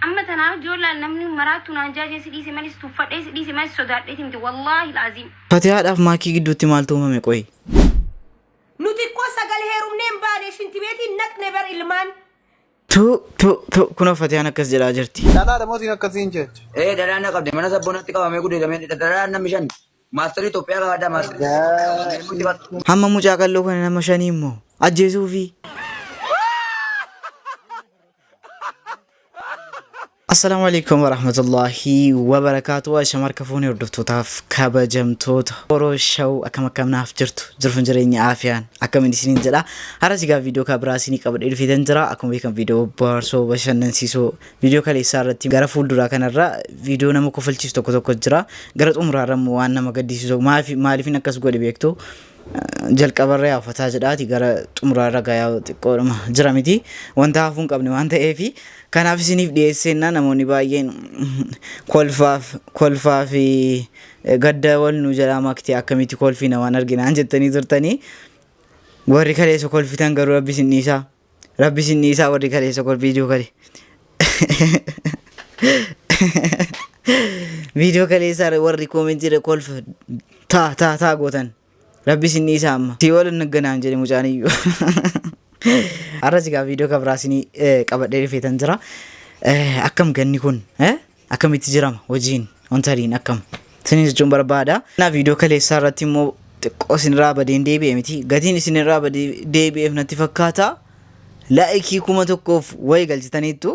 Amma tanaaf ijoollaan namni maraattu naan jaajee si dhiise malee si tuffadhee si dhiise malee si sodaadheeti miti wallaahi laaziim. Fatihaadhaaf maakii gidduutti maaltu uumame qoyi? Nuti ikkoo sagal heerumnee hin baane shintibeetii hin naqne bar ilmaan. Tu tu tu kunoo Fatihaan akkas jedhaa jirti. Dhalaadha moo siin akkasiin jecha. Ee dhalaan na qabde mana sabboonatti qabamee gudeedamee dhalaan namni shan maasterii Itoophiyaa qabadha maasterii. Hamma mucaa qalloo kana nama shanii immoo ajjeesuufi. Assalaamu alaikum warahmatullahi wabarakaatu. Ashama harka fuunee hordoftootaaf kabajamtoota Oro Show akkam akkam naaf jirtu jirfun jireenya aafiyaan akkamiin isiniin jedha. Har'a sigaa viidiyoo kan biraa isinii qabadhee dhufeetan jira. Akkuma beekamu viidiyoo bohaarsoo bashannansiisoo viidiyoo kaleessaa irratti gara fuulduraa kanarra viidiyoo nama kofalchiisu tokko tokko jira. Gara xumuraarra immoo waan nama gaddisiisu maaliifin akkas godhe beektu jalqabarra yaa fataa jedhaati gara xumuraarra gayaa xiqqoodhuma jira miti wanta hafuu hin qabne waan ta'eefi kanaaf isiniif dhiyeesseenna namoonni baay'een kolfaaf kolfaa fi gadda wal nu jalaa makte akkamitti kolfina waan arginaan jettanii turtanii warri kaleessa kolfitan garuu rabbi isin dhiisaa rabbi isin dhiisaa warri kaleessa kol viidiyoo kale viidiyoo kaleessaa warri koomentii kolfa taa taa taa gootan rabbi isin dhiisaa amma si wal nagganaan jedhe mucaan iyyuu har'a sigaa viidiyoo kabraa isinii qabadhee dhufeetan jira akkam ganni kun akkamitti jirama hojiin ontariin akkam isiniin jechuun barbaada. Na viidiyoo kaleessaa irratti immoo xiqqoo isinirraa badeen deebi'e miti gatiin isinirraa badee deebi'eef natti fakkaata laayikii 1000f wayi galchitaniittu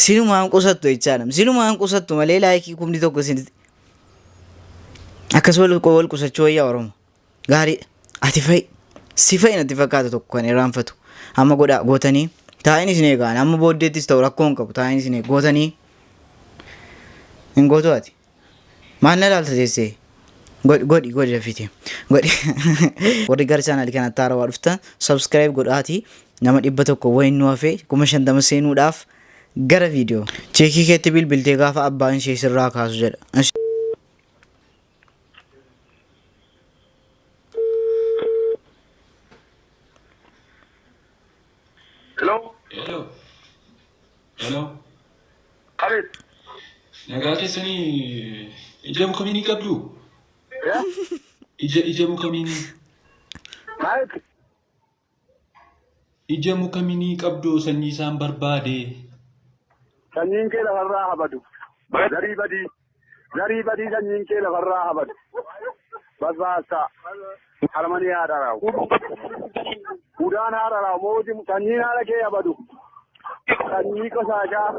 sinumaan qusattu jechaadha sinumaan qusattu malee laayikii 1000 isin akkas wal wal qusachuu wayyaa oromo gaariidha ati fa'i si fa'i natti fakkaata tokko kan irraanfatu amma godhaa gootanii taa'in isin eegaan amma booddeettis ta'u rakkoo hin qabu taa'in isin eega gootanii hin gootu ati maal na ilaalta teessee godhi godhi godhi dafite godhi warri gara chaanaalii kanatti haarawaa dhuftan subscribe godhaati nama 100 wayin nu hafe 50,000 seenuudhaaf gara viidiyoo cheekii keetti bilbiltee gaafa abbaan ishee sirraa kaasu jedha. Hello. Hello. Hello. Abeet. Nagaa keessanii ija muka minii qabdu? Yeah. Ija muka minii. Maal? Ija muka minii qabdu sanyii isaan barbaade. Sanyiin kee lafarraa habadu. Zarii badii. Zarii badii sanyiin kee lafarraa habadu. Basbaassaa. Haramanii haadha raawu. Udaan haadha raawu mooti sanyiin haadha kee habadu. Sanyii qoshaashaa.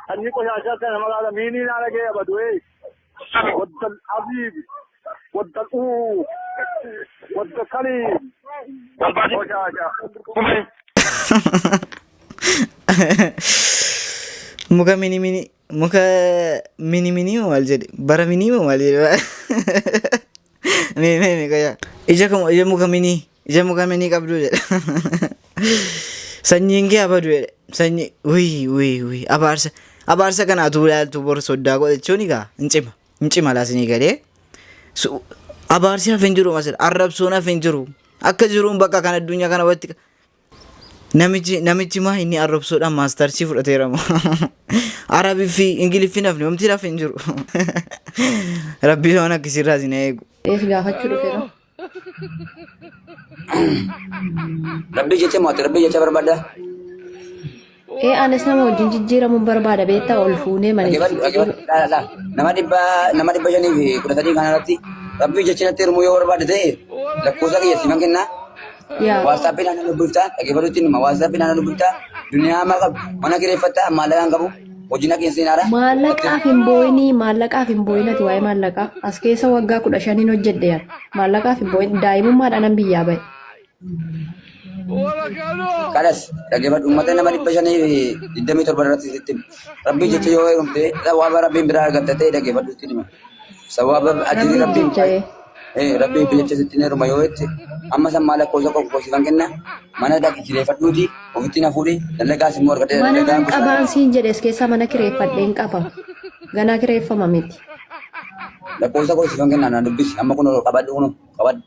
Sanyii qoshaashaa kana maqaa miiniin haadha kee habadu. Ee. Waddal abiib. Waddal uu. Waddal kaliib. Qoshaashaa. Muka mini mini muka mini mini moo maal jedhe bara mini moo maal jedhe mee mee mee qoyaa ija kam ija muka mini ija muka mini qabdu jedhe sanyiin kee abadu jedhe sanyi wii wii wii abaarsa abaarsa kana atuu ilaaltu bor soddaa godhachuun egaa hin cima hin cima laasinii galee abaarsi hafe hin jiru masir arrabsoon hafe hin jiru akka jiruun bakka kan addunyaa kana walitti Namichi namichi maa inni arrabsoodhaan maastarsii fudhateera moo? Arabii fi Ingiliffin hafne homti hafe hin jiru. Rabbii waan akkasiirraa isin haa eegu. Eef gaafachuu dhufeera. Rabbii jecha mo'ate rabbii jecha barbaadda. Ee anis nama wajjin jijjiiramuun barbaada beektaa ol fuunee mana Dhaggeeffadhu dhaggeeffadhu laa laa nama 513 kana irratti rabbii jecha natti hirmuu yoo barbaadde ta'e lakkoofsa kiyya siifan kennaa. Yaa Waatsaappiin ana dubbiftaa dhaggeeffadhu ittiin hima waatsaappiin ana dubbiftaa duniyaa amma qabu mana kireeffattaa maallaqa hin qabu hojii na keessa hin haara. Maallaqaaf hin boo'inii maallaqaaf hin boo'in ati waa'ee maallaqaa as keessa waggaa 15n hojjedhe yaa maallaqaaf hin boo'in daa'imummaadhaan an biyyaa ba'e. Kanas dhaggeeffadhu uummata nama 527 irratti sitti hima. Rabbii jecha yoo heerumte sawaaba rabbiin biraa argatta ta'e dhaggeeffadhu sitti hima. Sawaaba ajirii Rabbiif rabbiin jecha ee. ee rabbii jecha sitti hin heeruma yoo jette amma san maal lakkoofsa koo siifan kenna mana dhaqi kireeffadhuuti ofitti na fuudhi dallagaas immoo argadhe Mana dalagaan nan qabaan siin jedhe as keessaa mana kireeffadheen qaba. Ganaa kireeffama miti. Lakkoofsa koo siifan kenna na dubbisi amma kunoo qabadhu kunoo qabadhu.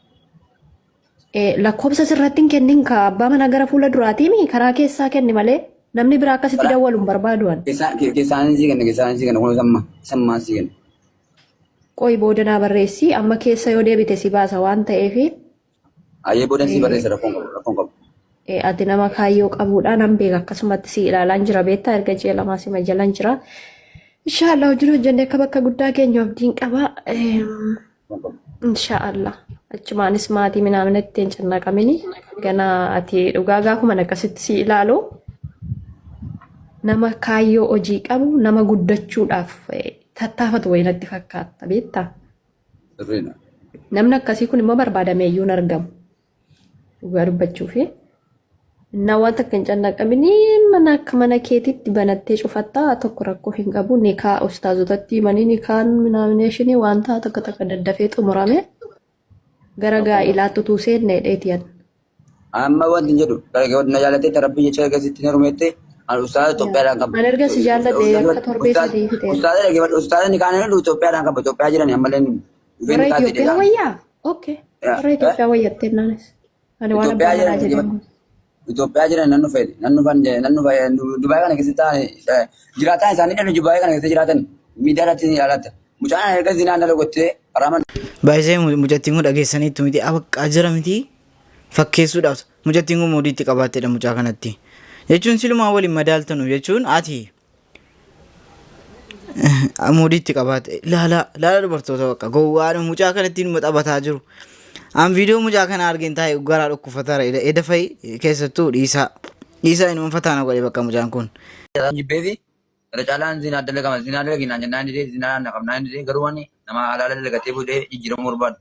Lakkoofsa sirratti hin kennin ka abbaa manaa gara fuula duraatiimi karaa keessaa kenni malee. Namni biraa akkasitti dawwalu hin barbaadu an. Keessaan sii kenna keessaan sii kenna kun samma sammaan sii kenna. Qoy booda naa barreessi amma keessa yoo deebite si baasa waan ta'eef Ayyee boodan sii barreessa rakkoon qabu rakkoon qabu. Ati nama kaayyoo qabuudha nan beeka akkasumatti si ilaalaan jira beektaa erga ji'a lamaa si majalaan jira. Inshaallah hojii hojjennee akka bakka guddaa keenya abdiin qaba. Inshaallah achumaanis maatii minaamina ittiin cannaqamini gana ati dhugaa gaafuma akkasitti si ilaalu nama kaayyoo hojii qabu nama guddachuudhaaf tattaafatu wayii natti fakkaata beektaa. Sirriidha. Namni akkasii kun immoo barbaadamee iyyuu hin argamu. Dhugaa dubbachuufi. Innaa waan takka hin cannaqamini mana akka mana keetitti banattee cufattaa tokko rakkoo hin qabu. Nikaa ustaazotatti himanii nikaan minaamineshini wanta takka takka daddafee xumurame gara gaa'ilaatti utuu seenne dheetiyan. Amma wanti hin jedhu na jaallattee rabbii jecha erga sitti hin heerumette ani ustaaza Itoophiyaadhaan qaba. Ani erga si jaalladhe akka torbee sadii fixeera. Ustaaza dhaggeeffadhu ustaaza ni kaanee Itoophiyaadhaan qaba Itoophiyaa jiran ammallee dhufee Warra ni kaatee Itoophiyaa wayyaa? Okay. Warra Itoophiyaa wayyattee naanis. Ani waan Itoophiyaa abbaa manaa jiran jedhamu. Itoophiyaa jiran nan dhufee nan dhufan nan dhufa Dubaay kana keessa ta'an jiraataan isaanii dhalli Dubaay kana keessa jiraatan miidiyaa irratti ni ilaalatta. Mucaan erga zinaan dhala gottee haraama Baay'isee mucattiin kun dhageessaniittu miti abaqqaa jira miti fakkeessuudhaaf mucattiin kun muudii itti qabaatteedha mucaa kanatti. Jechuun silumaa waliin madaaltanu jechuun ati muudii itti qabaatte laala laala dubartoota bakka gowwaadha mucaa kanatti inuma taphataa jiru. An viidiyoo mucaa kana argeen taa'e garaa dhukkufataara eda fa'i keessattuu dhiisaa dhiisaa inuma fataana godhe bakka mucaan kun. jibbeefi irra caalaan zinaa dalagama zinaa dalaginaan jennaan didee zinaa naqamnaan didee garuu ani nama halaala dalagatee fuudhee jijjiiramuu barbaadu.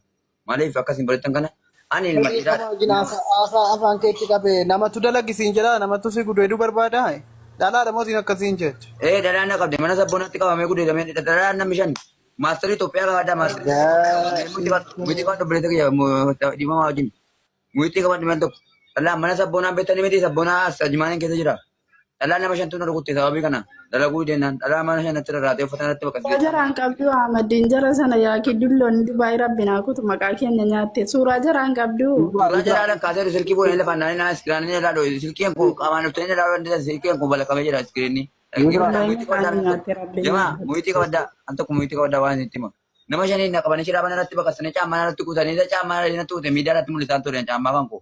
Maaliif akkas hin barattan kana ani ilma dhiiraadha. Dhiifama wajjin haasaa afaan keetti qabe namatu dalagisiin jedha namatu si gudeeduu barbaada dhalaadha moo siin akkasiin jettu. Ee dhalaan na qabde mana sabboonatti qabamee gudeedamee dhalaan namni shan maasterii Itoophiyaa qabaadhaa maasterii mucii qabadhu obboleessa kiyya dhiifamaa wajjin mucii qabadhu meel tokko dhalaan mana sabboonaa beektanii miti sabboonaa as ajimaaniin keessa jira dhalaan nama shantu na rukutte sababii kana dalaguu deennaan dhalaa mana shan natti rarraatee uffata natti Suuraa baqasitee jaraan qabdu Ahmadiin jara sana yaaki dulloonni Dubaay rabbi naa kutu maqaa keenya nyaatte. Suuraa jaraan qabdu. Suuraa jalaa kaasee silkii fuudhanii lafaan naannoo naa iskiraanii ilaaluu silkiin kun qaamaan dhuftanii ilaaluu dandeessan silkiin kun balaqamee jira iskiriinni. Wallahi maqaa nu nyaatte rabbi Jamaa naa kutu. muyitii qabaddaa an tokko muyitii qabaddaa waan itti hima. Nama shaniin na qabanii shiraaba irratti baqasanii caammaa irratti kuutanii isa caammaa irratti kuute miidiyaa irratti mul'isaa ture caammaa kan koo.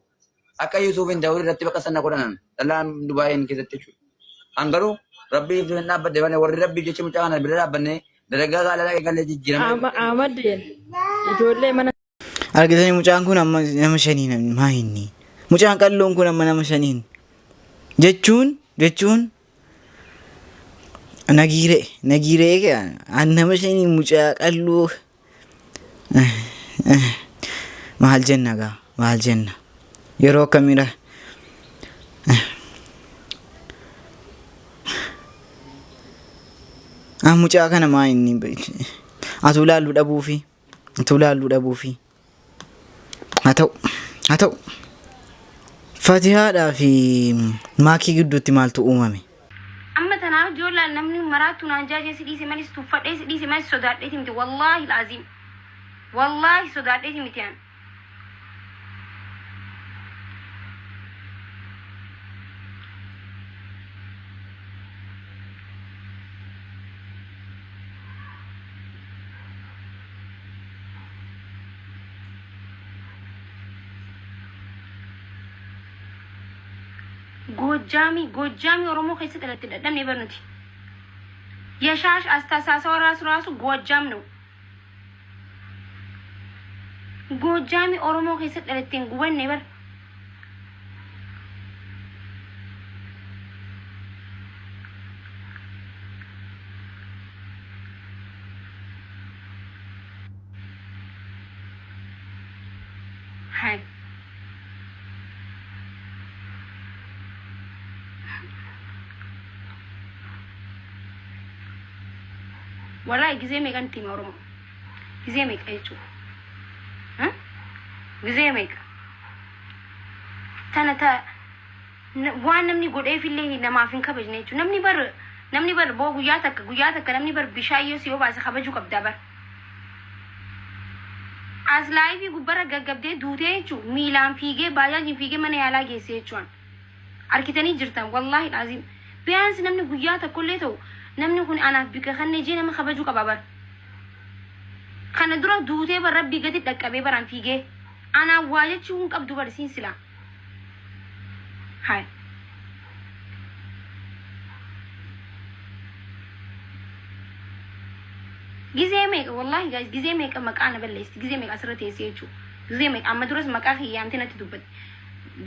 Akka Yusuuf hin ta'u irratti baqasan na godhanan dhalaan Dubaayin keessatti jechuudha. An garuu rabbiif hin dhaabbadde malee warri rabbiif jecha mucaa kana bira dhaabbannee dalagaa gaalaa eegalee jijjiirame. Ahmad ijoollee mana Argitanii mucaan kun amma nama shaniin maa inni? Mucaan qalloon kun amma nama shaniin jechuun jechuun nagiiree nagiiree an nama shaniin mucaa qalloo maal jenna gaa maal jenna yeroo akkamiidha ah mucaa kana maa inni atuu laallu dhabuufi Utuu laalluu dhabuufi. Haa ta'u. Haa ta'u. Fatihaadhaa fi maakii gidduutti maaltu uumame? Amma tanaaf ijoollaan namni maraattu naan jaajee si dhiise malis tuffadhee si dhiise malis sodaadheeti miti wallaahi laaziim wallaahi sodaadheeti miti an. Goojjaamii Goojjaamii Oromoo keessa dhalatte dhadhabne bar nuti. Yashaash astasaasawa raasu raasu Goojjaam ነው. Goojjaamii Oromoo keessa dhalatte hin gubanne bar. Hai. Wallahi gizee meeqan itti hima Oromoo. Gizee meeqa jechuudha. Gizee meeqa. Tana ta waan namni godheefillee namaaf hin kabajne jechuudha. Namni bar namni bar boo guyyaa takka guyyaa takka namni bar bishaan yoo si obaase kabajuu qabdaa bar. As laayifii gubbarra gaggabdee duutee jechuudha. Miilaan fiigee baajaajiin fiigee mana yaalaa geesse jechuudha. Arkitanii jirtan wallaahi laaziim. Biyaansi namni guyyaa tokkollee ta'u namni kun anaaf bika kannee jee nama kabajuu qaba bar. Kana dura duutee bar rabbii gadi dhaqqabee baraan fiigee. Anaan waa jechuu hin qabdu bar isiin silaa. Hayi. Gizee meeqa wallaahi guys gizee meeqa maqaa na balleessi gizee meeqa asirra teessee jechuudha. Gizee meeqa amma duras maqaa kiyya yaamtee natti dubbatti.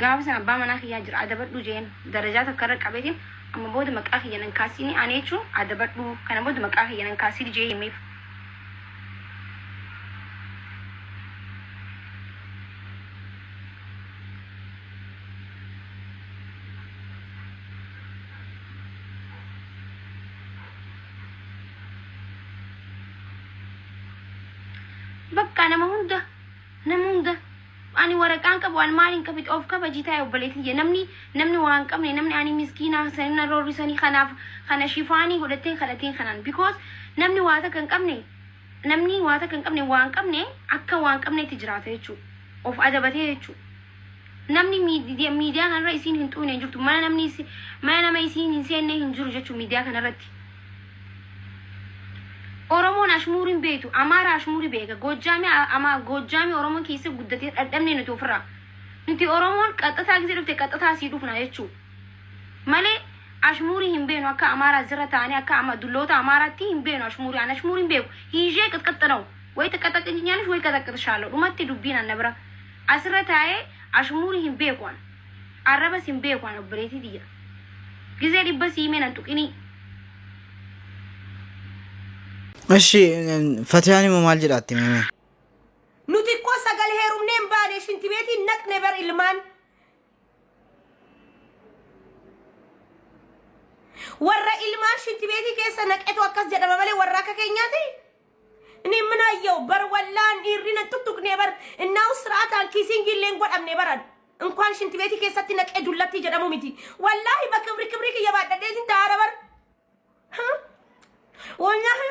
Gaafa sana abbaa manaa kiyyaa jira adabadhu jeen darajaa takka irra qabeetiin amma booda maqaa kiyya nan kaasini ani jechuun adabadhu kana booda maqaa kiyya nan kaasini jee himeef. Bakka nama hunda nama hunda ani waraqaan qabu ani maal hin qabu of kabajii taa'e obboleettii jee namni namni waan hin qabne namni ani miskiinaa sanii na roorrisanii kanaaf kana shifaanii godhatteen kadhateen kanaan because namni waa takka hin qabne namni waa takka hin qabne waa hin qabne akka waa hin qabnetti jiraata jechuudha of adabatee jechuudha. Namni miidiyaa kanarra isiin hin xuqne hin jirtu mana namni mana nama isiin hin seenne hin jiru jechuudha miidiyaa kanarratti. Oromoon ashmuuriin beektu Amaara ashmuuri beeka Goojjaamii ama Goojjaamii Oromoon keessa guddatee dhadhabne nuti ofirraa. Nuti Oromoon qaxxataa gisee dhufte qaxxataa sii dhufna jechuudha. Malee ashmuurii hin beenu akka Amaaraa zirra taa'anii akka ama dulloota Amaaraatti hin beenu ashmuurii an ashmuurii hin beeku. Hiishee qaxqaxxanawu wayi taqaxaqinyaanish wayi qaxaqqaxishaaloo dhumatti dubbiin anna bira. Asirra taa'ee ashmuurii hin beeku an. Arrabas hin beeku an obboleettii tiyya. Gizee dhibba sii himee nan tuqinii. Ishi Fatiyaan immoo maal jedhaatti mimee? Nuti ikkoo sagal heerumnee hin baane shintibeetiin naqne bar ilmaan. Warra ilmaan shintibeetii keessa naqetu akkas jedhama malee warra akka keenyaati. Inni ምን አየው በር wallaan dhiirri nan tuttuqne bar innaawu siraataan kiisiingii illee hin godhamne baran. እንኳን ሽንት ቤት keessatti naqee dullatti jedhamu miti. Wallaahi bakka kibrii kiyya baadhadheetiin taa'aara bar. Wallaahi.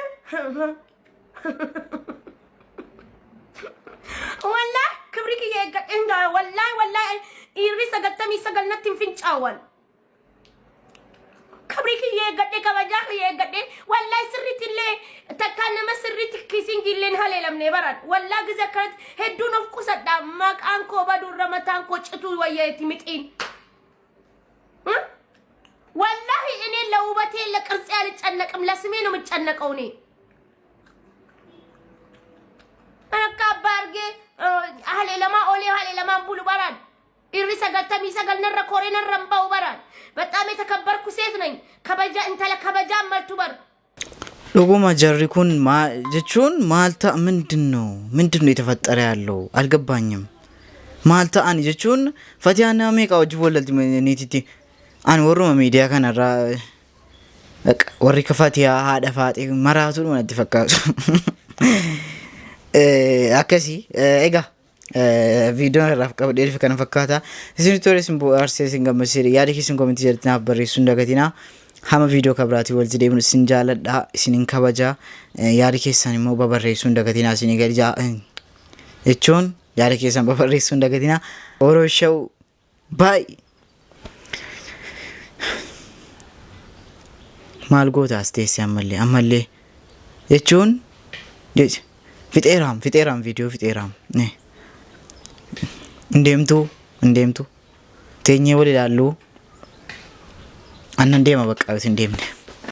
Wallaahi kibrii kiyya eeggadheen ta'a. Wallaahi wallaahi dhiirri 99 natti hin fincaawwan. Kibrii kiyya eeggadhee kabajaa kiyya eeggadhee wallaahi sirriitti illee takkaa nama sirriitti kiisiingii illee hin haleelamne baran. Wallaahi gize akkanatti hedduun of qusadha. Maqaan koo baduurra mataan koo cituu wayyeetti mixiin. ወላሂ እኔ ለውበቴ ለቅርጼ አልጨነቅም፣ ለስሜ ነው የምጨነቀው። እኔ akka abbaa argee haleelamaa oolee haleelamaan bulu baraan dhiirri 99 narra koree narra hin ba'u baraan በጣም የተከበርኩ ሴት ነኝ። ከበጃ intala kabajaa maltu bar Dhuguma jarri kun maa jechuun maal ta'a ምንድን ነው ምንድን ነው የተፈጠረ ያለው አልገባኝም። Maal ta'an jechuun Fatiyaan nama meeqa wajjin wallalti niititti ani warruma miidiyaa kanarraa warri ka Fatiyaa haadha faaxee maraatuudhuma natti fakkaatu. Akkasii egaa viidiyoon irraaf qabadhee dhufe kana fakkaata. Isin tole isin bohaarsee isin gammachiise yaada keessan koomentii jalatti naaf barreessuu hin dagatinaa. Hama viidiyoo kabiraatii walitti deebinu isin jaaladha isinin kabaja yaada keessan immoo babarreessuu hin dagatinaa isinii gadi jechuun yaada keessan babarreessuu hin dagatinaa. Oroo show baay'ee. Maal goota as teessee ammallee ammallee jechuun fixeeraam fixeeraam viidiyoo fixeeraam hin deemtuu hin deemtu teenyee wal ilaalluu annan deema bakka hin deemne.